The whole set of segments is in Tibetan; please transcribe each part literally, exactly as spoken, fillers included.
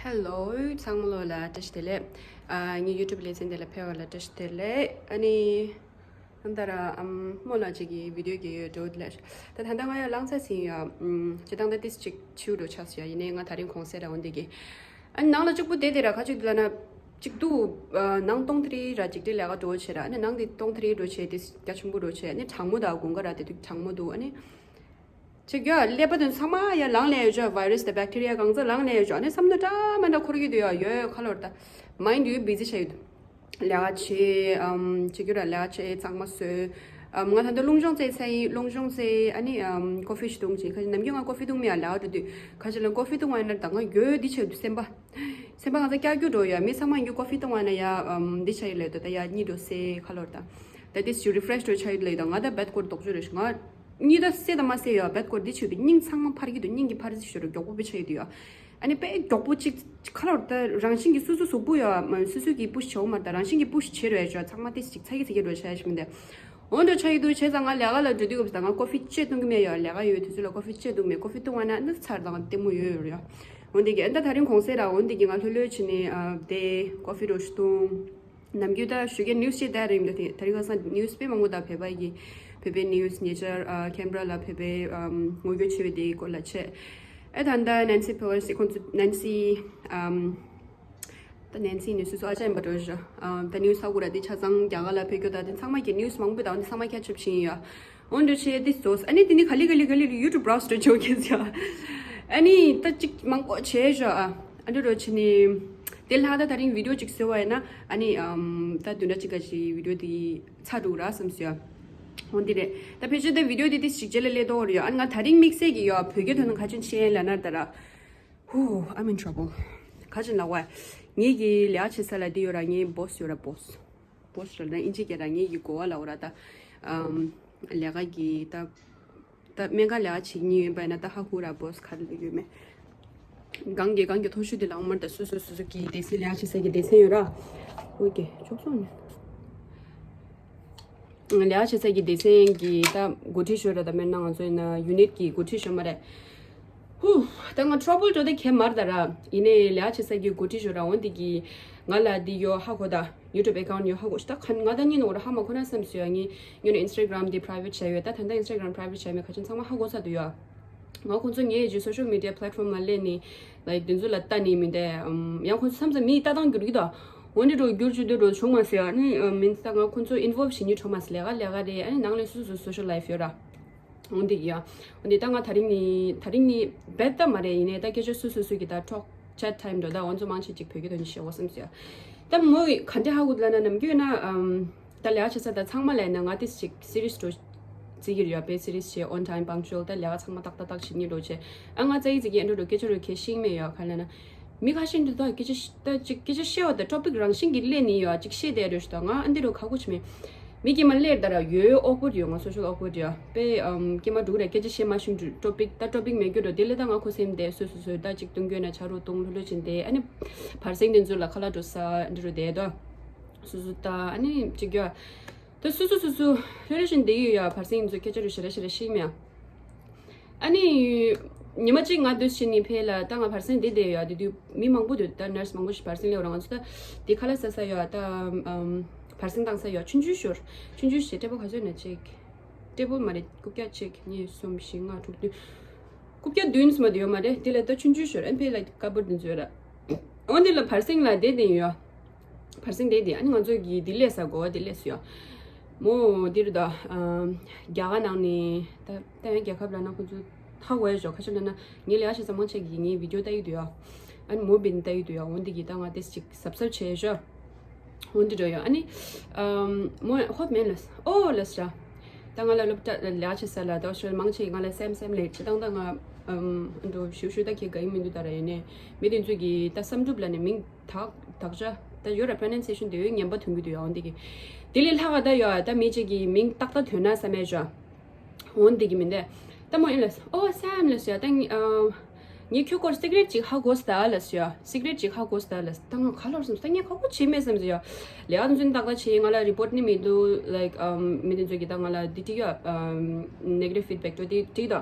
Hello ཚང་མ་ལོ་ལ་བཀྲ་ཤིས་བདེ་ལེགས། ཨ་ངའི་YouTube ལེ་ཚན་འདི་ལ་ཕེབས་པ་ལ་བཀྲ་ཤིས་བདེ་ལེགས། ཨ་ནི་ཨ་ད་ར་ཨམ་རྨོ་ལགས་ཅིག་གི་བི་ཌིའོ་གི་ཡོད་འགྲོ་འདི་ལ། ད་ད་ལྟ་ང་ཡང་ལངས་ཚར་ཟིན་ཡ། ཨམ་སྤྱིར་བཏང་ད་ཏིས་ཅིག་ཕྱིའུ་འགྲོ་ཆགས་སོང་ཡ། ཡིན་ནའི་ང་དེ་རིང་གུང་སེང་ར། འོན་ཏེ་གི་ཨ་ནི་ནང་ལ་གཅིག་པུ་བསྡད་དེ་ར་ཁ་ཅིག་འདི་ལ་ན་གཅིག་འདུག་ཨ་ནང་སྟོང་ཐ་རི་ར་གཅིག་དེ་ལས་ཀ་འགྲོ་བྱེད་ར། ཨ་ནི་ནང་དེ་སྟོང་ཐ་རི་འགྲོ་བྱེད་དེ་རྒྱ་ཆེན་པོ་འགྲོ་བྱེད། ཨ་ནི་གྲང་མོ་དང་དགུན་ཁ་ར་དེ་དུས་གྲང་མོ་འདུག་ཨ་ནི། ཆེ་གྱོ་ཀླད་པ་དེ་ཚང་མ་ཡ་ལངས་ལས་ཡོད་ཅོ། virus དང་bacteria གང་ཚ་ལངས་ལས་ཡོད་ཅོ། ཨ་ནི་བསམ་བློ་འདྲ་མ་འདྲ་འཁོར་གྱི་འདུག་ཡ། ཡོད་ཁ་ལོར་ད་mind ཡོད་busy བྱ་ཡོད། ལས་ཀ་བྱེད། ཨམ་ཆེ་གྱོ་ར་ལས་ཀ་བྱེད། གཙང་མ་བཟོས། ཨམ་ང་ད་ལྟ་རླུང་སྦྱོང་རྩེ་ཚ་ཡིན། རླུང་སྦྱོང་རྩེ། ཨ་ནི་ཨམ་coffee ཞིག་འཐུང་བྱེད། ཁ་ཅིག་ནམ་རྒྱུན་ང་coffee འཐུང་མེད་ཡ། ལས་ཀ་འགྲོ་དུས་ཁ་ཅིག་ལ་coffee འཐུང་བ་ཡིན་ན་ད་ང་ཡོད་འདི་བྱ་ཡོད་སེམས་པ། སེམས་པ་གང་ཚ་ཀྱག་ཀྱུ་འགྲོ་ཡ། མི་ཚང་མ་ཡིན་རྒྱུ་coffee འཐུང་བ་ན་ཡ་ཨམ་འདི་བྱ་ཡི་ལས་དོ། ད་ཡ་གཉིད་འགྲོ་སེ་ཁ་ལོར་ད། ད་ཏིས་ཅིག་refresh འགྲོ་ཆ་ཡོད་ལས་དོ། ང་ད་བད་ཀོར་དོག་ཅོ་རེ་ཞིག་ང་གཉིད་ད་སད་ད་མ་སད་ཡ། བད་ཀོར་འདི་ཆུ་དུ་སྙིང་ཚང་མ་འཕར་གྱི་འདུག་སྙིང་གི་འཕར་ཟི་ཤོར་མགྱོགས་པོ་བི་ཆ་ཡི་འདུག་ཡ། ཨ་ནི་དཔེ་མགྱོགས་པོ་ཅིག་ཁ་ལོར་ད་རང་བཞིན་གྱི་སུ་སུ་གཟུགས་པོ་ཡ་སུ་སུ་གི་push བྱེད་འོ་མ་ད་རང་བཞིན་གྱི་push བྱེད་རོ་ཡ། ཅོ་ཚང་མ་ཏིས་ཅིག་ཚ་གི་ཚ་གི་འགྲོ་ཆ་ཡ་ཞིག་མི་འདུག་འོ་འགྲོ་ཆ་ཡི་འདུག་བྱས་ཙང་ང་ལས་ཀ་ལ་འགྲོ་དུས་སྐབས་སུ་ད་ང་coffee བཅད་བཏུང་གི་མེད་ཡ། ལས་ཀ་ཡོད་དུས་ཚོད་ལ་coffee བཅད་བཏུང་མེད། coffee བཏུང་བ་ན་ཨ་ནི་ཚར་དང་ལྟད་མོ་ཡོད་ཡོད་ཡ། འོན་ཏེ་གི་ཨ་ད་དེ་རིང་གུང་སེང་ར། འོན་ཏེ་གི་ང་ལྷོད་ལྷོད་བྱས་ནས་ཨ་དེ་coffee འགྲོ་ཞིག་བཏུང་། ནམ་རྒྱུན་ད་ཞོགས་ཀས་news ཅིག་ལྟ་རེད་མི་འདུག་དེ་རིང་ཁ་སང་news དཔེ་མང་པོ་ད་བོད་པ་གི་བོད་པའི་news ཉེ་ཆར་ཨ་Canberra ལ་བོད་པའི་ཨམ་ངོ་རྒོལ་བྱས་པའི་དེའི་སྐོར་ལ་བྱས། ཨེ་ད་ད་Nancy Pelosi ཁོང་ཚོ་Nancy ཨམ་ད་Nancy ནི་སུ་སུ་ཨ་ཅག་ཡིན་པ་འགྲོ་ཞོ། ཨམ་ད་news ཧ་གོ་ར་དེ་ཆ་ཚང་རྒྱ་གར་ལ་བོད་སྐྱོད་ད་དེ་ཚང་མ་གི་news མང་པོ་ད་འོན་དེ་ཚང་མ་catch up བྱས་ཡིན་ཡ། འོན་ཏེ་ཆེ་དེ་ཙོགས་ཨ་ནི་དེ་ནི་ག་ལི་ག་ལི་ག་ལི་ཡུ་ཊུབ་browse འགྲོ་ཆོག་གི་ཟེར། ཨ་ནི་ད་ཅིག་མང་པོ་བྱས་ཞོ་ཨ། ཨ་འདྲ་འགྲོ་ཆེ་ནི་དེ་ལྷག་ད་དེ་རིང་video ཅིག་བཟོས་པ་ཡིན་ན་ཨ་ནི་ཨམ་ད་བདུན་ཕྲག་གཅིག་ག་ཅིག་video དེ་ཚར་འགྲོ་ར་བསམ་སོང་ཡ། འོན་ཏེ་རེད། ད་ཕལ་ཆེར་ད་video དེ་དེ་ཞིག་རྗེས་ལ་སླེབས་དོ་རེད་ཡ། ཨ་ནི་ང་དེ་རིང་དམིགས་བསལ་གྱི་ཡ་བོད་སྐད་ཐོག་ནས་ག་ཅུང་བཤད་ལ་ན་ད་ར། Whew, I'm in trouble. ག་ཅུང་ལ་བ། ངེད་ཀྱི་ལས་ཀ་བྱེད་ས་ལ་དེ་ཡོད་ར། ངའི་boss ཡོད་ར། boss boss ར་ན་ཨིན་ཇི་སྐད་ར། ངེད་ཀྱི་གོ་བ་ལ་འོ་ར་ད། ཨམ་ལས་ཀ་གི་ད་ད་སྨན་ཁང་ལས་ཀ་བྱེད་མཁན་ཡིན་པ་ཡིན་ན་ད་ཧ་གོ་ར་boss ག་རེ་ཡོད་མེད། གང་གི་གང་གི་མཐོ་ཤོས་དེ་ལ་འོ་མར་ད་སོ་སོ་སོ་སོ་གི་སྡེ་ཚན་ལས་ཀ་བྱེད་ས་གི་སྡེ་ཚན་ཡོད་ར། ཨོ་ཀེ་ཅོག་སོང་ནས། ལས་ཀ་བྱེད་ས་གི་སྡེ་ཚན་གི་ད་འགོ་ཁྲིད་ཞོ་ར། ད་མེད་ན་ང་ཚོ་ཡིན་ན་unit གི་འགོ་ཁྲིད་ཞོ་མ་རེད། ཧུ། ད་ང་trouble འགྲོ་དེ་ཁྱད་མར་ད་ར། ཡིན་ནའི་ལས་ཀ་བྱེད་ས་གི་འགོ་ཁྲིད་ཞོ་ར། འོན་ཏེ་གི་ང་ལ་འདི་ཡོ་ཧ་གོ་ད་YouTube account ཡོ་ཧ་གོ་ཤ་ད་ཁ་ང་ད་ཉིན་འོ་ར་ཧ་མ་གོ་ན་བསམ་སོ་ཡ། ངས་ཉོ་ནས་Instagram འདི་private བྱས་ཡོད། ད་ད་ད་Instagram private བྱས་མེད་ཁ་ཅུང་ཚང་མ་ཧ་གོ་ཚར་འདུག་ཡ། ང་ཁོང་ཚོ་ངའི་ཇི་social media platform ལ་སླེབས་ནི་like དེ་ཚོ་ལ་ལྟ་ནི་མི་འདས། ཡང་ཁོང་ཚོ་མཚམས་མཚམས་མིའི་ལྟ་སྟངས་འགྱུར་གི་ད། འོན་ཏེ་འགྲོ་འགྱུར་བཅུག་དུས་འགྲོ་བྱུང་མ་སོང་ཡ། ནི་means ད་ང་ཁོང་ཚོ་involve བྱེད་ཉིད་བྱུང་མ་སོང་། ལས་ཀ་ལས་ཀ་རེད། ཨ་ནི་ནང་ལས་སོ་སོ་social life ཡོད་ར། འོན་ཏེ་ཡ། འོན་ཏེ་ད་ང་དེ་རིང་ནི་དེ་རིང་ནི་རྦད་ད་མ་རེད། ཡིན་ནའི་ད་སྐད་ཆ་སོ་སོ་སོ་གི་ད་talk chat time འགྲོ་ད། ང་ཚོ་མང་ཆེ་ཅིག་བོད་སྐད་ཐོག་ནས་བཤད་འོ་བསམ་སོང་ཡ། ད་མོ་ག་འདྲ་ཧ་གོ་ལ་ན་ནམ་རྒྱུན་ན་ཨམ། ད་ལས་ཀ་བྱེད་ས་ད་ཚང་མ་ལ་ཡིན་ན་ང་ཏིས་ཅིག་serious འགྲོ་བརྩི་གི་རེད་ཡ། དཔེ་serious བྱས་on time punctual ད་ལས་ཀ་ཚང་མ་ཏག་ཏག་ཏག་བྱེད་མཁན་འགྲོ་བྱས། ཨ་ང་རྩ་ཡིག་རྩི་མཁན་འགྲོ་འགྲོ་སྐད་ཆ་རུ་ཁྱེད་ཤེས་མེད་ཡ། ག་ལ་ན་མི་ཁ་ཤས་འདི་ད་སྐད་ཆ་ཤ་ད་ཅིག་སྐད་ཆ་བཤད་བ་ད་topic རང་བཞིན་གྱིས་སླེབས་ནི་ཡ། ཅིག་བཤད་བསྡད་རེད་ཞུ་ད། ང་ཨ་འདི་རུ་ཁ་གོ་ཆི་མེད། མི་སྐྱེས་མ་སླེབས་ད་ར་ཡོད་awkward ཡོད། ང་social awkward ཡ། དཔེ་ཨམ་སྐྱེས་མ་འགྲོ་རེད། སྐད་ཆ་བཤད་མ་ཤེས་འགྲོ་topic ད་topic མེད་རྒྱུ་འགྲོ་དེ་ལས་ད་ང་ཁོ་སེམས་བསྡད་སོ་སོ་སོ་ད་ཅིག་གཏོང་རྒྱུ་ན་ཆ་རུ་གཏོང་ལྷོད་ལྷོད་བྱས་བསྡད། ཨ་ནི་བར་གསེང་དེ་ཚོ་ལ་ཁ་ལག་འགྲོ་ས་འདི་རུ་བསྡད་དོ། སོ་སོ་ད་ཨ་ནི་ཅིག་ཡ། ད་སོ་སོ་སོ་སོ་ལྷོད་ལྷོད་བྱས་བསྡད་ཡོད་ཡ། བར་གསེང་དེ་ཚོ་སྐད་ཆ་རུ་ཞེ་དྲག་ཞེ་དྲག་ཤེས་མེད་ཡ། ཨ་ནི། ཉི་མ་གཅིག་ང་སྡོད་ཕྱིན་ནི་ཕེ་ལ་ད་ང་བར་གསེང་དེ་བསྡད་ཡོད། དེ་དུས་མི་མང་པོ་འདུག་ད་nurse མང་པོ་ཞིག་བར་གསེང་སླེབས་ར། ང་ཚོ་ད་དེ་ཁ་ལག་ཟ་ས་ཡོད། ད་ཨམ་བར་གསེང་བཏང་ས་ཡོད། ཆུང་ཆུང་ཞོར། ཆུང་ཆུང་ཞེ་ཊེ་བལ་ག་ཚོད་ན་གཅིག་ཊེ་བལ་མ་རེད། རྐུབ་བཀྱག་གཅིག་གཉིས་གསུམ་བཞི་ལྔ་དྲུག་བདུན། རྐུབ་བཀྱག་བདུན་ཙམ་དུ་ཡོད་མ་རེད། དེ་ལ་ད་ཆུང་ཆུང་ཞོར་ཨན་ཕེ་ལ་ཀ་བོར་དེ་ཚོ་ཡོད་ར། འོན་ཏེ་ལ་བར་གསེང་ལ་བསྡད་བསྡད་ཡོད། བར་གསེང་དེ་དེ་ཨ་ནི་ང་ཚོ་གི་དེ་སླེབས་ས་གོ་བ་དེ་སླེབས་སོ་ཡ། མོ་འདིར་ད་ཨ་རྒྱ་གར་ནང་ནས་ད་ད་ཡང་རྒྱལ་ཁབ་ལ་ན་ཁོ་ཚོ་ཧ་གོ་ཡ་ཞོ། ཁ་ཤས་ལ་ན་ངའི་ལས་ཀ་བྱེད་ས་མང་ཆེ་གི་ངའི་video ལྟ་ཡི་འདུག་ཡ། ཨ་ནི་མོ་བིན་ལྟ་ཡི་འདུག་ཡ། འོན་ཏེ་གི་ད་ང་ཏེས་ཅིག་གཟབ་གཟབ་བྱས་ཞོ། འོན་ཏེ་འགྲོ་ཡ། ཨ་ནི་ཨམ་མོ་ཧོབ་མེན་ལ་ཨོ་ལ་སྲ། ད་ང་ལ་སློབ་གྲྭ་ལས་ཀ་བྱེད་ས་ལ་ད་ཞོ་མང་ཆེ་ང་ལ་སེམས་སེམས་ལས་བྱེད་སྟངས་ད་ང་ཨམ་འགྲོ་ཞུ་ཞུ་ད་ཁྱེད་ག་ཡིན་མི་འདུག་ད་ར། ཡིན་ནས་མི་དེ་ཚོ་གི་ད་བསམ་གྲུབ་ལ་ནི་མིང་དག་དག་ཆ་ད་ཡོད་ར། pronunciation དེ་ཡོད་ངན་པ་ཐོན་གི་འདུག་ཡ། འོན་ཏེ་གི་དེ་ལས་ལྷག་ག་ད་ཡོད་ད་མི་གཅིག་གི་མིང་ཏག་ཏག་ཐོན་ན་བསམ་ཡ་ཞོ། འོན་ཏེ་གི་མི་འདས། ད་མོ་ཨེ་ལས་ཨོ་སམ་ལས་ཡ། ད་ངས་ཨ་ངས་ཁྱོད་སྐོར་secret ཅིག་ཧ་གོ་སྟ་ལས་ཡ། secret ཅིག་ཧ་གོ་སྟ་ལས། ད་ང་ག་ལོར་སམ་ད་ངས་ཧ་གོ་བྱེད་མེད་བསམ་ཟེར་ཡ། ལས་ཨ་ནི་ཏག་ཏག་བྱེད། ང་ལ་report ནི་མི་འདུག like ཨམ་མི་དེ་ཚོ་གི་ད་ང་ལ་འདི་ཏིག་ཡ་ཨམ་negative feedback ཏོ་དེ་ཏིག་ད།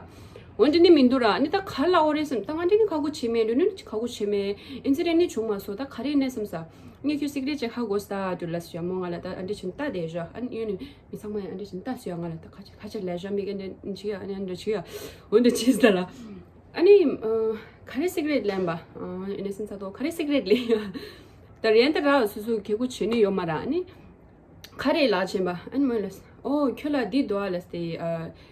འོན་ཏེ་ནི་མི་འདུག་ར། ཨ་ནི་ད་ག་ལ་འོ་རེད་སམ། ད་ང་འདྲི་ནི་ཁ་ཁུ་བྱེད་མེད། འདྲི་ནི་ཁ་ཁུ་བྱེད་མེད། ཨིན་སི་རེད་ནི་བྱུང་མ་སོང་། ད་ག་རེ་ནས་སམ་ས། ངས་ཁྱོད་སི་ཀི་རེད་ཅེ་ཧ་གོ་ས་འདྲི་ལ་སོ་ཡ། མོ་ང་ལ་ད་ཨ་འདྲི་ཆེན་ད་དེ་ཞོ། ཨ་ནི་ཡོད་ནི་མི་ཚང་མ་ཡ་ཨ་འདྲི་ཆེན་ད་སོ་ཡ། ང་ལ་ད་ཁ་ཆེ་ཁ་ཆེ་ལས་ཞོ་མི་ག་འདྲི་ཆི་ཡ། ཨ་ནི་ཨ་འདྲི་ཆི་ཡ། འོ་འདྲི་ཆི་ས་ལ། ཨ་ནི་ག་རེ་སི་ཀི་རེད་ལན་པ། ཨ་ནི་སེམས་ཚ་ཏོ་ག་རེ་སི་ཀི་རེད་ལན་ཡ། ད་རེན་ད་ར་སུ་སུ་ཁེ་གུ་བྱེད་ནི་ཡོད་མ་ར། ཨ་ནི། ག་རེ་ལགས་ཆེན་པ། ཨན་མོ་ལས། ཨོ་ཁྱོད་ལ་འདི་འདུག་ཨ་ལས་ཏེ།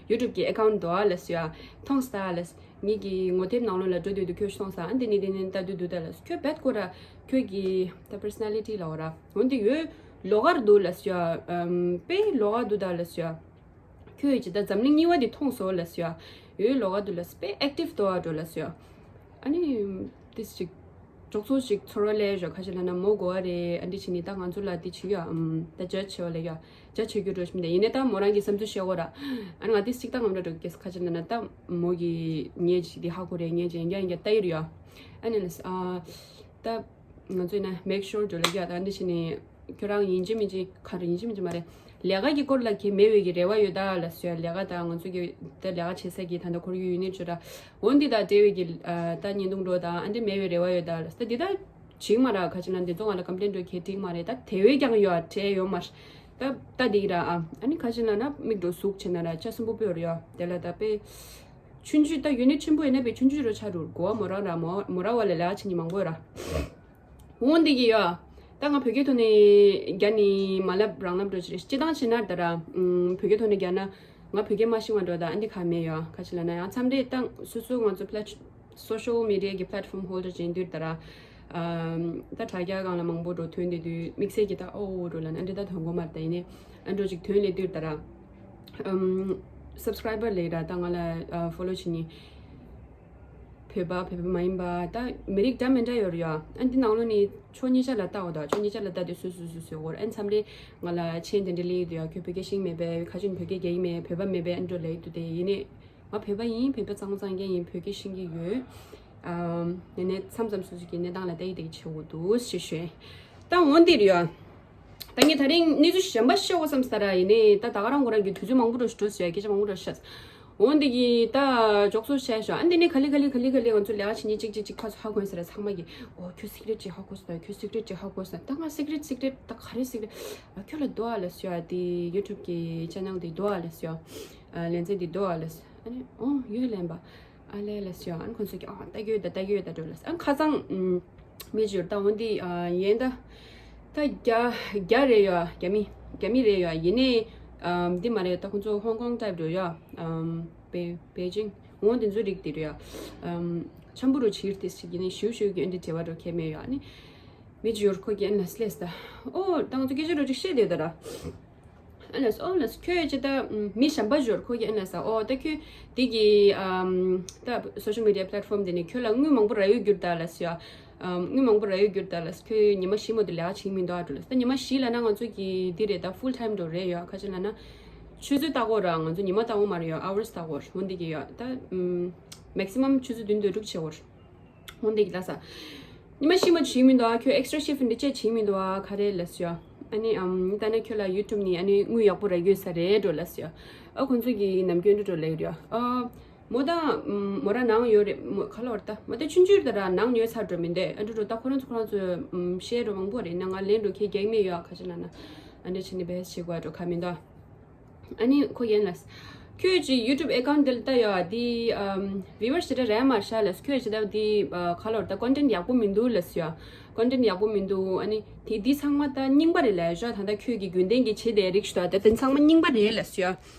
ཡུ་ཊུབ་གི་ཨེ་ཀའུན་འདུག་ཨ་ལས་ཡ། མཐོང་ས་ཨ་ལས། ངེད་ཀྱི་ངོ་དེབ་ནང་ལོགས་ལ་འགྲོ་དུས་དུ་ཁྱོད་མཐོང་ས། ཨན་དེ་ནི་དེ་ནི་ལྟ་དུས་དུ་ད་ལས། ཁྱོད་བེད་ཀོ་ར། ཁྱོད་ཀྱི་ད་པར་སོ་ན་ལི་ཊི་ལ་འོ་ར། འོན་ཏེ་ཡོད་ལོགས་ཀར་འདུག་ལས་ཡ། ཨམ་དཔེ་ལོགས་ཀར་འདུག་ད་ལས་ཡ། ཁྱོད་ཀྱི་ད་འཛམ་གླིང་གཉིས་པ་དེ་མཐོང་སོང་ལས་ཡ། ཡོད་ལོགས་ཀར་འདུག་ལས་དཔེ་ཨེག་ཊིབ་འདུག་ཨ་འགྲོ་ལས་ཡ། ཨ་ནི། ཏིས་ཅིག་འཇོག་ཚོགས་ཤིག་ཚོར་བ་ལས་ཞོ། ཁ་ཅིག་ལ་ན་མོ་གོ་བ་རེད། ཨ་འདྲི་བྱེད་ནི་ད་ང་ཚོ་ལ་འདི་བྱེད་ཡ། ཨམ་ད་ཇ་བྱེད་བ་ལས་ཡ། ཇ་བྱེད་རྒྱུ་འགྲོ་ཞིམ་དེ་ཡིན་ནས་ད་མོ་རང་གི་བསམ་ཚུལ་བཤད་གོ་ར། ཨ་ང་ཏིས་ཅིག་ད་ངམ་འགྲོ་འགྲོ་གེ་ཁ་ཅིག་ལ་ན་ད་མོ་གི་ངས་ཅིག་འདི་ཧ་གོ་རེད། ངས་ཅིག་ཡིན་རྒྱ་ཡིན་རྒྱ་ད་ཡིར་ཡ། ཨ་ནི་ཨ་ད་ང་ཚོས་ན་མེག་ཤོར་འགྲོ་ལ་ཡ། ད་ཨ་འདྲི་བྱེད་ནི་ཁྱོད་རང་ཡིན་གཅིག་མིན་གཅིག་ག་རེ་ཡིན་གཅིག་མིན་གཅིག་མ་རེད། ལས་ཀ་གི་སྐོར་ལ་གི་མེད་བའི་གི་རེ་བ་ཡོད་ད་ལ་སོ་ཡ། ལས་ཀ་དང་ང་ཚོ་གི་ད་ལས་ཀ་བྱེད་ས་གི་ད་ད་ཁོར་ཡུག་ཡོད་ནི་ཆུ་ར། འོན་ཏེ་ད་འབྲེལ་བའི་གི་ད་བརྙན་ཐུང་འགྲོ་དང་ཨ་འདྲ་མེད་བའི་རེ་བ་ཡོད་ད་ལ་ད་འདི་ད་བྱིང་མ་ར། ཁ་ཅིག་ན་འདི་ཚོ་ང་ལ་ཀམ་པི་ལེན་འགྲོ་གི་འགྲིག་མ་རེད། ད་དེ་བས་ཀྱང་ཡོད་ཨ་བྲེལ་ཡོད་མ་ར། ད་ད་འདི་ར་ཨ་ཨ་ནི་ཁ་ཅིག་ན་ན་མིག་འགྲོ་ཟུག་བྱེད་ན་ར་ཆ་སུན་པོ་པོ་ཡོད་ར་ཡོད་དེ་ལ་ད་དཔེ་ཆུང་ཆུང་ད་ཡུ་ནིཊ་ཆེན་པོ་ཡིན་ན་པའི་ཆུང་ཆུང་རོ་ཆ་རུ་གོ་བ་མོ་རང་ར་མོ་མོ་རང་བ་ལ་ལ་ཆེ་ནི་མང་པོ་ཡོད་ར། འོ་འདི་གི་ཡོད། ད་ང་བོད་སྐད་ཐོག་ནས་རྒྱ་ནི་མ་ལབ་རང་ལབ་འགྲོ་ཅི་རེད། སྤྱི་བཏང་བྱས་ན་ད་ར། ཨུམ། བོད་སྐད་ཐོག་ནས་རྒྱ་ན་ང་བོད་སྐད་མ་ཤེས་པ་འགྲོ་ད་ཨ་འདི་ག་མེད་ཡོད། ཁ་ཅིག་ལ་ན་ཡང་མཚམས་རེ་ད་སོ་སོ་ང་ཚོ་པི་ལེ་སོ་ཤལ་མི་ཌི་ཡ་གི་པི་ལེ་ཊི་ཕོམ་ཧོལ་ཌར་ཅན་དུས་ད་ར། ཨམ། ད་དྲ་རྒྱ་སྒང་ལ་མང་པོ་འགྲོ་ཐོན་དེ་དུས་དམིགས་བསལ་གྱི་ད་ཨོ་འགྲོ་ལ་ན་ཨ་འདི་ད་ཐོན་གོ་མ་རེད། ད་ཡིན་ནི་ཨ་འགྲོ་ཅིག་ཐོན་ལེ་དུས་ད་ར། ཨམ། སབ་སི་ཀ་རའི་བར་ལས་ར་ད་ང་ལ་ཨ་ཕོ་ལོ་བྱེད་ནི། བོད་པ་བོད་པ་མ་ཡིན་པ་ད་མི་རིགས་འདྲ་མི་འདྲ་ཡོད་རེད་ཡ། ཨ་འདི་ནང་ལོ་ནི་ཕྱོགས་གཉིས་ཆ་ལ་ལྟ་འོ་ད་ཕྱོགས་གཉིས་ཆ་ལ་ལྟ་དེ་སུ་སུ་སུ་སུ་འོར་ཨ་མཚམས་རེ་ང་ལ་མཆན་དེ་འདྲ་ལེགས་འདུག་ཡ། ཁྱོད་བོད་སྐད་ཤེས་མེད་པས། ཁ་ཆུན་བོད་སྐད་རྒྱག་ཡིན་མེད། བོད་པ་མེད་པས་ཨ་འགྲོ་ལེགས་འདུག་དེ་ཡིན་ནི་ང་བོད་པ་ཡིན། བོད་པ་གཙང་གཙང་རྐྱང་ཡིན། བོད་སྐད་ཤེས་ཀྱི་ཡོད། ཨམ། ཡིན་ནི་མཚམས་མཚམས་སུ་སུ་གི་གནས་སྟངས་ལ་ལྟ་ཡི་ལྟ་ཡི་བྱེད་འོ་འདུག་ཞེས་ཞུས། ད་འོ་འདི་རེད་ཡ། ད་ངས་ད་རིང་གནས་ཚུལ་གཞན་པ་བཤད་འོ་བསམ་ས་ར་ཡིན་ནི་ད་ད་ག་རང་ཁོ་རང་གི་དུས་ཚོད་མང་པོ་འགྲོ་ཞིག་འགྲོ་ཟེར་སྐད་ཆ་མང་པོ་འགྲོ་ཤག་འོན་ཏེ་གི་ད་འཇོག་ཚོ་བྱས་ཤག་ཨ་འདི་ནི་ག་ལེ་ག་ལེ་ག་ལེ་ག་ལེ་ང་ཚོ་ལས་ཀ་བྱེད་ཉིན་གཅིག་གཅིག་གཅིག་ཁ་ཚོ་ཧ་གོ་ཡིན་ཟེར་ར། ཚང་མ་གི་ཨོ་ཁྱོད་སི་ཀི་རེ་ཊི་ཅིག་ཧ་གོ་སོང་། ཁྱོད་སི་ཀི་རེ་ཊི་ཅིག་ཧ་གོ་སོང་། ད་ང་སི་ཀི་རེ་ཊི་སི་ཀི་རེ་ཊི་ད་ག་རེ་སི་ཀི་རེ་ཊི་ཨ་ཁྱོད་ལ་འདུག་ཨ་ལ་སོ་ཨ་དེ་ཡུ་ཊུབ་གི་ཆེ་ནལ་དེ་འདུག་ཨ་ལ་སོ་ཨ་ལན་ཚན་དེ་འདུག་ཨ་ལ་སོ་ཨ་ནི་ཨོ་ཡོད་ལན་པ་ཨ་ལས་ལ་སོ་ཨ་ནི་ཁོང་ཚོ་གི་ཨ་ལྟ་གི་ཡོད་ད་ལྟ་གི་ཡོད་ད་འགྲོ་ལ་སོ་ཨ་ནི་ཁ་སང་ཨུམ། མི་ཅིག་ཡོད་ད་འོ་འདི་ཨ་ཡན་ད། ད་རྒྱ་རྒྱ་རེད་ཡ། རྒྱ་མི་རྒྱ་མི་རེད་ཡ། ཡིན་ནའི་ཨམ་འདི་མ་རེད། ད་ཁོང་ཚོ་ཧོང་ཀོང་ཊའིབ་འགྲོ་ཡ། ཨམ་པེ་པེ་ཅིང་འོ་འདི་ཚོ་རིགས་དེ་རེད་ཡ། ཨམ་འཆམ་པོ་རུ་ཕྱིར་དེ་ཞིག་ཡིན་ནའི་ཞུ་ཞུ་གི་འདི་བྲེལ་བ་འགྲོ་ཁྱད་མེད་ཡ། ཨ་ནི་མི་ཅིག་ཡོད་ཁོ་གི་ཨ་ནི་ལ་སི་ལེ་སི་ད་ཨོ་ད་ང་ཚོ་སྐད་ཆ་རོ་ཅིག་བཤད་དེ་ད་ར། ཨ་ལས་ཨོ་ལས་ཁྱོད་ཅི་ད་མི་གཞན་པ་འབྱོར་ཁོ་གི་ཨ་ལས་ཨོ་ད་ཁྱོད་འདི་གི་ཨམ་ད་སོ་ཤལ་མི་ཌི་ཡ་པི་ལེ་ཊི་ཕོམ་འདི་ནས་ཁྱོད་ལ་དངུལ་མང་པོ་རག་ཡོད་གྱུར་ད་ལ་སི་ཡ། ཨམ་དངུལ་མང་པོ་རག་ཡོད་གྱུར་ད་ལ་སི་ཁྱོད་ཉི་མ་བཞི་མ་དུ་ལས་ཀ་བྱེད་མི་འདུག་ཨ་འགྲོ་ལ་སི་ད་ཉི་མ་བཞི་ལ་ན་ང་ཚོ་གི་འདི་རེད་ད་ཕུལ་ཊའིམ་འགྲོ་རེད་ཡོད་ཁ་ཅིག་ལ་ན་ཆུ་ཚོད་ལྟ་གོ་ར་ང་ཚོ་ཉི་མ་ལྟ་གོ་མ་རེད་ཡོད་ཨ་ཝར་སི་ལྟ་གོ་འོ་འདི་གི་ཡོད་ད་ཨམ་མེག་སི་མམ་ཆུ་ཚོད་བདུན་དོན་དྲུག་བྱེད་གོ་ར། འོ་འདི་གི་ལ་ས། ཉི་མ་བཞི་མ་བྱེད་མི་འདུག་ཨ་ཁྱོད་ཨེག་སི་ཊ་ར་ཤིཕ་འདི་ཅེ་བྱེད་མི་འདུག་ཨ་ག་རེ་ལ་སི་ཡ། ཨ་ནི་ཨམ་ད་ནི་ཁྱོད་ལ་ཡུ་ཊུབ་ནི་ཨ་ནི་དངུལ་ཡག་པོ་རག་གི་ཡོད་ས་རེད་འགྲོ་ལ་སི་ཡ། ཨ་ཁོང་ཚོ་གི་ནམ་རྒྱུན་འགྲོ་འགྲོ་ལེགས་རེད་ཨ། མོ་ད་མོ་ར་ནང་ཡོད་རེད་མོ་ག་ལོར་ད་མོ་ད་ཆུང་ཆུང་ད་ར་ནང་ཉོས་ཚར་འགྲོ་མི་འདུག་ཨ་འགྲོ་འགྲོ་ད་ཁོ་རང་ཚོ་ཁོ་རང་ཚོ་ཤེར་འགྲོ་མང་པོ་རེད་ན་ང་ལེན་འགྲོ་ཁྱེད་རྒྱག་མེད་ཡོད་ཨ་ཁ་ཅིག་ལ་ན་ཨ་འདྲ་བྱེད་ནི་བས་བྱེད་དགོས་འགྲོ་ག་མི་འདུག་ཨ། ཨ་ནི་ཁོ་ཡན་ལ། ཁྱོད་ཀྱི་ཡུ་ཊུབ་ཨེ་ཀའུན་ཊི་དེ་ལ་ལྟ་ཡོད་ཨ་དེ་ཨམ་བིའུ་ཝར་སི་དེ་འདྲ་རན་མ་ཤག་ལ་ཁྱོད་ཀྱི་ད་དེ་ཨ་ག་ལོར་ད་ཀོན་ཊེན་ཊི་ཡག་པོ་མི་འདུག་ལ་སི་ཡ། ཀོན་ཊེན་ཊི་ཡག་པོ་མི་འདུག་ཨ་ནི་དེ་དེ་ཚང་མ་ད་རྙིང་པ་རེད་ལ་ཡ་ཤག་ད་ད་ཁྱོད་ཀྱི་རྒྱུན་ལྡན་གྱི་བྱེད་བསྡད་རིགས་ཤིག་ད་ད་དེ་ཚང་མ་རྙིང་པ་རེད་ལ་སི་ཡ།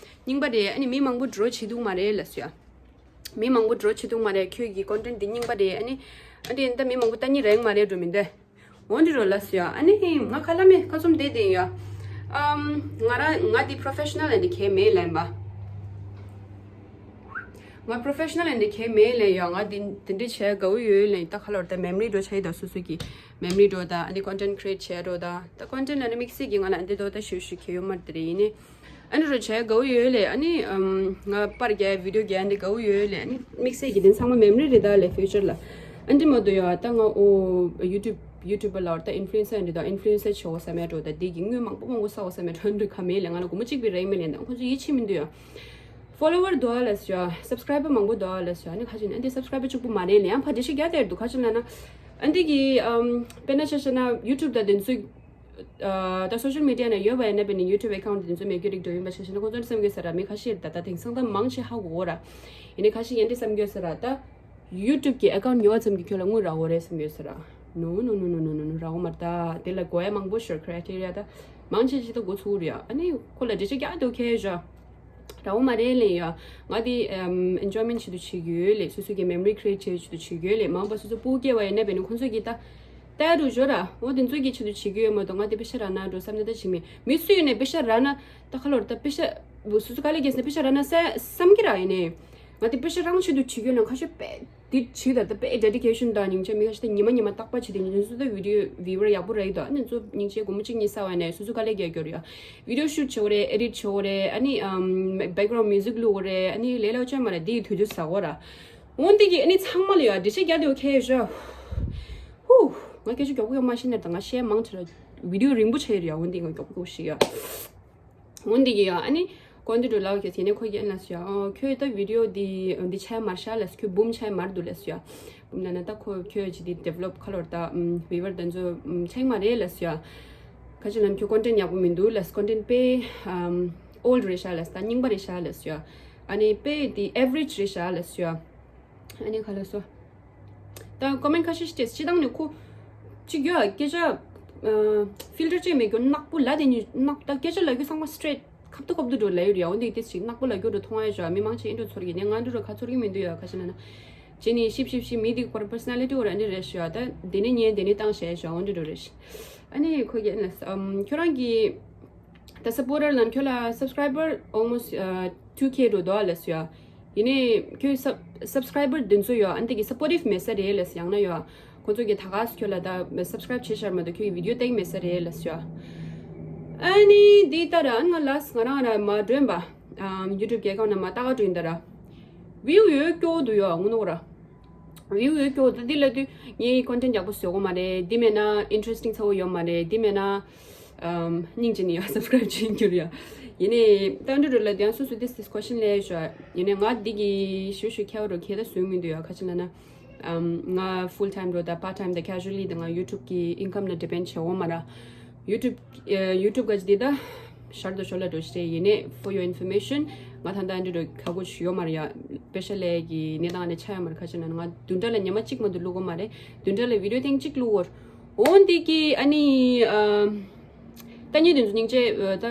རྙིང་པ་རེད་ཨ་ནི་མི་མང་པོ་འགྲོ་བྱེད་འདུག་མ་རེད་ལ་སི་ཡ། མི་མང་པོ་འགྲོ་བྱེད་འདུག་མ་རེད་ཁྱོད་ཀྱི་ཀོན་ཊེན་ཊི་དེ་རྙིང་པ་རེད་ཨ་ནི་ཨ་ནི་ད་མི་མང་པོ་ལྟ་ནི་རན་མ་རེད་འགྲོ་མི་འདུག་འོན་ཏེ་རོ་ལ་སུ་ཡ། ཨ་ནི་ང་ཁ་ལ་མེ་ཁ་ཚོམ་དེ་དེ་ཡ། ཨམ། ང་ར་ང་དེ་པྲོ་ཕེ་ཤ་ནལ་ཨེ་འདི་ཁེ་མེད་ལན་པ། ང་པྲོ་ཕེ་ཤ་ནལ་ཨེ་འདི་ཁེ་མེད་ལན་ཡ། ང་དེ་དེ་འདྲ་བྱས་དགའ་བོ་ཡོད་ལན། ད་ཁ་ལོར་ད་མེ་མོ་རི་འགྲོ་ཆ་ཡི་ད་སུ་སུ་གི་མེ་མོ་རི་འགྲོ་ད། ཨ་ནི་ཀོན་ཊེན་ཊི་ཁི་རི་ཨེ་ཊི་བྱས་འགྲོ་ད། ད་ཀོན་ཊེན་ཊི་ཨ་ནི་དམིགས་བསལ་གི་ང་ལ་ཨ་འདི་དོ་ད་ཞུ་ཞུ་ཁེ་ཡོད་མ་རེད་དེ་རེད་ཡིན་ནི། ཨ་ནི་རོ་བྱས་དགའ་བོ་ཡོད་ལེ། ཨ་ནི་ཨམ་ང་པར་རྒྱག་བི་ཌི་ཡོ་རྒྱག་འདི་དགའ་བོ་ཡོད་ལེ། ཨ་ནི་དམིགས་བསལ་གྱི་དེ་ཚང་མ་མེ་མོ་རི་རེད་ད་ལེ་ཕིའུ་ཅར་ལ། ཨ་འདི་མ་གཏོགས་ཡ་ད་ང་ཨོ་ཡུ་ཊུབ་ཡུ་ཊུབ་པ་ལ་ད་ཨིན་ཕུ་ལུ་ཨེན་སར་འདི་ད་ཨིན་ཕུ་ལུ་ཨེན་སར་བྱེད་འོ་ས་མེད་འགྲོ་ད། འདི་གི་དངུལ་མང་པོ་མང་པོ་ས་འོ་ས་མེད་འགྲོ་འདི་ག་མེད་ལེ། ང་ལ་སྒོར་མོ་གཅིག་པའི་རེག་མེད་ལེ། ད་ཁོ་ཚོ་ཡིད་ཆེས་མི་འདུག་ཡ། ཕོ་ལོ་ཝར་འདུག་ལབ་ཤག་སབ་སི་ཀ་རའི་བར་མང་པོ་འདུག་ལབ་ཤག་ཨ་ནི་ཁ་ཅིག་ནས་ཨ་འདི་སབ་སི་ཀ་རའི་བར་གཅིག་པུ་མ་རེད་ལབ། ཡང་ཕར་འགྲེལ་བཤད་རྒྱག་བསྡད་འདུག་ཁ་ཅིག་ལབ་ན། ཨ་འདི་གི་ཨམ་དཔེར་ན་ཆ་བཞག་ན་ཡུ་ཊུབ་དང་དེ་ཚོ་ཨ་ད་སོ་ཤལ་མི་ཌི་ཡ་ནང་ཡོད་པ་ཡིན་ན། དཔེར་ན་ཡུ་ཊུབ་ཨེ་ཁའུན་ཊི་དེ་ཚོ་མེད་རྒྱུ་རིགས་འགྲོ་ཡིན་པ་ཆ་བཞག་ན། ཁོང་ཚོ་ནི་བསམ་གྱི་ཡོད་ས་ར། མི་ཁ་ཤས་ད་ད་དེང་སང་ད་མང་ཆེ་ཧ་གོ་གོ་ར། ཡིན་ནའི་ཁ་ཤས་ཡིན་འདི་བསམ་གྱི་ཡོད་ས་ར། ད་ཡུ་ཊུབ་གི་ཨེ་ཁའུན་ཊི་ཉོ་བ་ཙམ་གྱིས་ཁྱོད་ལ་དངུལ་རག་གོ་རེད་བསམ་གྱི་ཡོད་ས་ར། ནོ་ནོ་ནོ་ནོ་ནོ་ནོ། རག་གོ་མ་རེད། ད་དེ་ལ་དགོས་ཡ་མང་པོ་ཞིག་ཁྲའི་ཊི་རི་ཡ་ད་མང་ཆེ་ཅིག་ད་འགོ་ཚུགས་རེད་ཡ། ཨ་ནི་ཁོ་ལ་འགྲེལ་བཤད་རྒྱག་འདུག་ཁེ་ཞོ། རག་གོ་མ་རེད་ལབ་ཡ། ང་དེ་ཨེན་ཇོའི་མེན་ཊི་ཆེད་དུ་བྱེད་ཀྱི་ཡོད་ལབ། སོ་སོ་གི་མེ་མོ་རི་ཁི་རི་ཨེ་ཊི་བྱེད་ཆེད་དུ་བྱེད་ཀྱི་ཡོད་ལབ། མ་འོངས་པ་སོ་སོ་སྤུ་གུ་སྐྱེ་བ་ཡིན་ན་དཔེར་ན་ཁོང་ཚོ་གིས་ད་ལྟ་རུ་ཞོ་ར། འོ་དེ་ཚོ་གི་ཆེད་དུ་བྱེད་ཀྱི་ཡོད་མ་གཏོགས་ང་དེ་པེ་ཤ་རག་ན་འགྲོ་བསམ་ནས་ད་བྱེད་མི་མི་སུ་ཡིན་ནའི་པེ་ཤ་རག་ན་ད་ཁ་ལོར་ད་པེ་ཤ་སོ་སོ་དཀའ་ལས་རྒྱག་ནས་པེ་ཤ་རག་ན་བསམ་གྱི་ར། ཡིན་ནའི་ང་དེ་པེ་ཤ་རང་ཆེད་དུ་བྱེད་ཀྱི་ཡོད་ན་ཁ་ཤས་པེ་འདི་བྱེད་ད་ད་དཔེ་ཌེ་ཌི་ཀེ་ཤན་དང་སྙིང་རྗེ། མི་ཁ་ཤས་ད་ཉི་མ་ཉི་མ་རྟག་པར་བྱེད་དེ་ཉིན་སུ་ད་བི་ཌི་ཡོ་བིའུ་ཝར་ཡག་པོ་རག་གི་འདུག་ཨ་ནི་ཚོ་སྙིང་རྗེ། སྒོར་མོ་གཅིག་གཉིས་བསགས་པ་ནས་སོ་སོ་དཀའ་ལས་རྒྱག་རྒྱུ་རེད་ཡ། བི་ཌི་ཡོ་ཤུ་ཊི་བྱེད་དགོས་རེད། ཨེ་ཌིཊ་བྱེད་དགོས་རེད། ཨ་ནི་ཨམ་བེག་གྷ་རའུན་མིའུ་ཟིག་བླུག་དགོས་རེད། ཨ་ནི་ལས་སླ་པོ་ཅང་མ་རེད། འདི་ཡི་དུས་ཚོད་ཟ་དགོས་ར། འོན་ཏེ་གི་ཨ་ནི་ཚང་མ་ལ་ཡ་འགྲེལ་བཤད་རྒྱག་དེ་ཨོ་ཁེ་ཞོ། ཧུ། ང་སྐད་ཆ་མགྱོགས་པོ་མ་བཤད་ན་ད་ང་བཤད་མང་ཆེ་ར། བི་ཌི་ཡོ་རིང་པོ་ཆགས་ཡོད་རེད་ཡ། འོན་ཏེ་ང་མགྱོགས་པོ་ཞིག་ཡ། འོན་ཏེ་གི་ཡ། ཨ་ནི་ཀོན་ཊེན་ཊི་རུ་ལབ་ཀྱི་ཡིན་ནའི་ཁོ་གིས་ཨ་ལབ་སོང་ཡ། ཨོ་ཁྱོད་ད་བི་ཌི་ཡོ་འདི་འདི་ཆགས་མ་ཤག་ལབ་སོང་། ཁྱོད་འབུམ་ཆགས་མ་འདུག་ལབ་སོང་ཡ། འབུམ་ལབ་ན་ད་ཁོ་ཁྱོད་ཅི་འདི་ཌི་ཝེ་ལོབ་ཁ་ལོར་ད་ཨམ་བིའུ་ཝར་དེ་ཚོ་ཨམ་ཆགས་མ་རེད་ལབ་སོང་ཡ། ཁ་ཅིག་ལབ་ན་ཁྱོད་ཀོན་ཊེན་ཊི་ཡག་པོ་མི་འདུག་ལབ། ཀོན་ཊེན་ཊི་དཔེ་ཨམ་ཨོལ་ཌི་རེད་ཤག་ལབ་སོང་། ད་རྙིང་པ་རེད་ཤག་ལབ་སོང་ཡ། ཨ་ནི་དཔེ་འདི་ཨེ་ཝ་རེཇ་རེད་ཤག་ལབ་སོང་ཡ། ཨ་ནི་ག་ལབ་སོང་། ད་ཀོ་མེན་ཊི་ཁ་ཤས་ཤིག་སྤྲད། སྤྱིར་བཏང་ནས་ཁོ་གཅིག་ཡོད་སྐད་ཆ་ཨ་ཕིལ་ཊར་ཅིག་མེད་རྒྱུ་ནག་པོ་ལབ་དེ་ནི་ནག་ད་སྐད་ཆ་ལབ་རྒྱུ་ཚང་མ་སི་ཊེ་ཊི་ཁབ་ཏུ་ཁབ་ཏུ་འགྲོ་ལབ་ཡོད་རེད་ཡ། འོན་ཏེ་དེ་ཅིག་ནག་པོ་ལབ་རྒྱུ་འགྲོ་མཐོང་ཡ་ཞོ། མི་མང་ཆེ་ཨེ་འགྲོ་ཚོར་གི་ནས་ང་འགྲོ་ར་ཁ་ཚོར་གི་མི་འདུག་ཡ། ཁ་ཤས་ན་ན་བྱས་ནས་ཤིབ་ཤིབ་ཤིབ་མི་དེ་ཁོར་པར་སོ་ན་ལི་ཊི་འོ་ར་འདི་རེད་ཞོ། ད་དེ་ནས་ཉན་དེ་ནས་བཏང་བྱས་ཞོ། འོན་ཏེ་འགྲོ་རེད་ཤི། ཨ་ནི་ཁོ་གིས་ཨ་ནི་ཨམ་ཁྱོད་རང་གི་ད་སབ་པོར་ཊར་ལབ་ན་ཁྱོད་ལ་སབ་སི་ཀ་རའི་བར་ཨོལ་མོ་སི་ཊི་ཨ་ཊུ་ཁེ་འགྲོ་འདུག་ལབ་སོང་ཡ། ཡིན་ནའི་ཁྱོད་སབ་སབ་སི་ཀ་རའི་བར་དེ་ཚོ་ཡོད་ཨ་འདི་གི་སབ་པོར་ཊིབ་མེད་ས་རེད་ལབ་སོང་། ཡང་ན་ཡོད་ཁོང་ཚོ་གིས་ད་ག་སེ་ཁྱོད་ལ་ད་སབ་སི་ཀ་རའིབ་བྱས་ཤར་མ་གཏོགས་ཁྱོད་ཀྱི་བི་ཌི་ཡོ་བལྟས་མེད་ས་རེད་ལབ་སོང་ཡ། ཨ་ནི་འདི་ལྟར་ཨ་ང་ལ་ང་རང་ར་མ་འགྲོན་པ་ཨ་ཡུ་ཊུབ་རྒྱལ་ཁང་ནང་མ་ལྟ་ག་འགྲོ་ཡིན་ད་ར། བིའུ་ཡོད་སྐྱོ་འདུག་ཡོད་ངུ་ནོ་ར། བིའུ་ཡོད་སྐྱོ་འདུག་འདི་ལབ་དུས་ངའི་ཀོན་ཊེན་ཊི་ཡག་པོ་བཟོ་གི་མ་རེད། འདི་མེད་ན་ཨིན་ཊི་རེ་སི་ཊིང་ཚ་བོ་ཡོད་མ་རེད། འདི་མེད་ན་ཨམ་སྙིང་རྗེ་ནས་ཡང་སབ་སི་ཀ་རའིབ་བྱེད་རྒྱུ་རེད་ཡ། ཡིན་ནའི་ད་འགྲོ་འགྲོ་ལ་དེ་ཡང་སོ་སོ་this this question ལས་ཞོ། ཡིན་ནའི་ང་འདི་གི་ཞུ་ཞུ་ཁྱེད་རོ་ཁྱེད་ད་བཟོས་མི་འདུག་ཡ། ཁ་ཅིག་ལབ་ན་ཨམ་ང་ཕུལ་ཊའིམ་རོ་ད་པར་ཊའིམ་ད་ཁེ་ཞུ་ལི་ད་ང་ཡུ་ཊུབ་གི་ཨིན་ཀམ་ལ་ཌི་པེན་ཌི་བྱེད་འོ་མ་ར། ཡུ་ཊུབ་ཨ་ཡུ་ཊུབ་ག་ཅི་དེ་ད་ཤར་དུ་ཤོར་ལ་འགྲོ་ཤི་རེད། ཡིན་ནའི་for your information ང་ད་ལྟ་འདི་འགྲོ་ཁ་གོ་ཞུ་ཡོད་མ་རེད་ཡ། པེ་ཤ་ལས་ཀྱི་གནས་སྟངས་ནས་ཆ་ཡོད་མ་རེད། ཁ་ཅིག་ན་ང་བདུན་ཕྲག་ལ་ཉི་མ་གཅིག་མ་གཏོགས་བླུག་གོ་མ་རེད། བདུན་ཕྲག་ལ་བི་ཌི་ཡོ་ཐེངས་གཅིག་བླུག་གོ་འོན་ཏེ་ཀི་ཨ་ནི་ཨ་ད་ཉིན་དེ་ཚོ་སྙིང་རྗེ་ཨ་ད་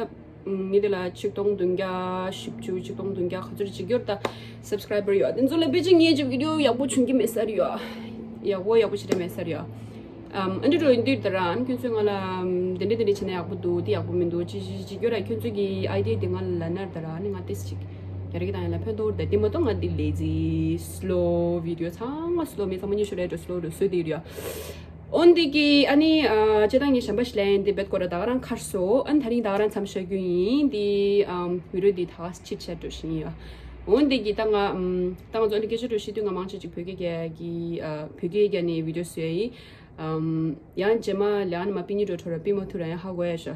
ངེད་དེ་ལ་ཆིག་སྟོང་བདུན་བརྒྱ་བཞི་བཅུ་ཆིག་སྟོང་བདུན་བརྒྱ་ག་ཚོད་རེ་གཅིག་ཡོད་ད་སབ་སི་ཀ་རའི་བར་ཡོད། དེ་ཚོ་ལ་ཕལ་ཆེར་ངའི་ཅིག་བི་ཌི་ཡོ་ཡག་པོ་བྱུང་གི་མེད་ས་རེད་ཡོད། ཡག་པོ་ཡག་པོ་ཞེ་དྲག་མེད་ས་རེད་ཡོད། ཨམ་ཨ་འདྲ་འགྲོ་ཡིན་དུས་ད་ར་ཨ་ནི་ཁྱོད་ཚོས་ང་ལ་ཨམ་དེ་འདྲ་དེ་འདྲ་བྱས་ན་ཡག་པོ་འདུག་དེ་ཡག་པོ་མི་འདུག་ཅི་ཅི་ཅི་སྐྱོ་ར། ཁྱོད་ཚོ་གི་ཨའི་ཌི་ཡ་དེ་ང་ལ་ལབ་ན་ད་ར་ཨ་ནི་ང་ཏིས་ཅིག་རྒྱ་རིག་དང་ཡན་ལ་ཕན་ཐོགས་རེད། དེ་མ་གཏོགས་ང་འདི་ལེ་ཛི་སི་ལོ་བི་ཌི་ཡོ་ཚང་མ་སི་ལོ་མི་ཚང་མ་ཉི་ཤུ་རེད་འགྲོ་སི་ལོ་འགྲོ་སོ་དེ་རེད་ཡ། འོན་ཏེ་ཀི་ཨ་ནི་ཨ་སྤྱིར་བཏང་ངས་གཞན་པ་ཞིག་ལན་དེ་བེད་སྐོར་ད་ག་རང་ཁར་སོ་ཨ་ནི་ད་རིང་ད་ག་རང་མཚམས་བཞག་རྒྱུ་ཡིན། དེ་ཨམ་བི་ཌི་ཡོ་དེ་ད་ག་ཆིག་ཆ་འགྲོ་བཞིན་ཡོད། འོན་ཏེ་ཀི་ད་ང་ཨམ་ད་ང་ཚོ་ཨ་ནི་སྐད་ཆ་འགྲོ་ཤི་དུས་ང་མང་ཆེ་ཅིག་བོད་སྐད་རྒྱག་གི་ཨ་བོད་སྐད་རྒྱག་ནས་བི་ཌི་ཡོ་བཟོས་ཡིན། ཨམ་ཡང་རྗེས་མ་ལས་ཨ་ནི་མ་པི་ནི་འགྲོ་འཕྲོ་ར་པི་མ་ཐུ་ར་ཡང་ཧ་གོ་ཡ་ཤ།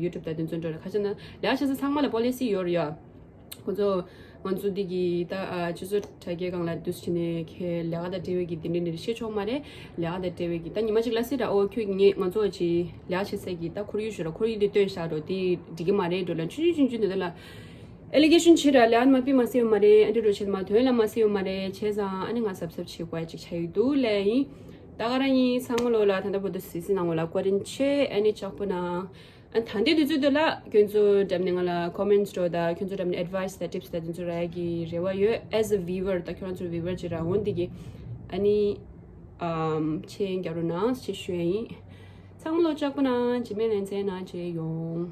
ཡུ་ཊུབ་ད་དེ་ཚོ་འགྲོ་ར་ཁ་ཆ་ན་ལས་ཨ་ཆ་ས་ཚང་མ་ལ་པོ་ལི་སི་ཡོད་ར་ཡ། ཁོ་ཚོ་ང་ཚོ་འདི་གི་ད་ཨ་སྤྱི་ཚོགས་དྲ་རྒྱའི་སྒང་ལ་འདུས་བྱས་ནས་ཁྱེད་ལས་ཀ་དང་འབྲེལ་བའི་གི་འདི་འདྲ་འདི་འདྲ་བཤད་ཆོག་མ་རེད། ལས་ཀ་དང་འབྲེལ་བའི་གི་ད་ཉི་མ་གཅིག་ལ་སྲིད་ར་ཨོ་ཁྱོད་ངས་ང་ཚོ་ཅི་ལས་ཀ་བྱེད་སའི་གི་ད་ཁོར་ཡུག་ཞུ་ར་ཁོར་ཡུག་འདི་སྟོན་བཞག་འགྲོ་དེ་འགྲིག་གི་མ་རེད་འགྲོ་ལ་ཆུང་ཆུང་ཆུང་ཆུང་འདི་ད་ལ་ཨེ་ལི་གེ་ཤན་བྱེད་ར་ལས་ཀ་མ་པི་མ་སེ་ཡོད་མ་རེད། ཨ་འདྲ་འགྲོ་བྱེད་མ་དོན་ལ་མ་སེ་ཡོད་མ་རེད། བྱས་ཙང་ཨ་ནི་ང་གཟབ་གཟབ་བྱེད་དགོས་ཅིག་ཆ་ཡོད་འདུག་ལས་ཡིན། ད་ག་རང་ཡིན། ཚང་མ་ལོ་ལ་ད་ལྟ་བར་དུ་གཟིགས་གཟིགས་གནང་བ་ལ་བཀའ་དྲིན་ཆེ། ཨ་ནི་ལྕགས་པོ་ན། ཨ་ད་ལྟའི་དུས་ཚོད་འདི་ལ་ཁྱོད་ཚོ་འགྲམ་ནས་ང་ལ་ཀོ་མེན་ཊི་འགྲོ་དང་ཁྱོད་ཚོ་འགྲམ་ནས་ཨེཌ་ཝའི་སི་དང་ཊིབ་སི་དང་དེ་ཚོ་རག་གི་རེ་བ་ཡོད། as a viewer ད་ཁྱོད་རང་ཚོ་བི་ཝར་ཅིག་ར་འོན་འདི་གི་ཨ་ནི་ཨམ་ཆེན་རྒྱ་རུ་ནང་ཞེས་ཞུ་ཡ་ཡིན། ཚང་མ་ལོ་ལྕགས་པོ་ན་འཇིགས་མེད་ལན་ཚན་ན་མཇལ་ཡོང་།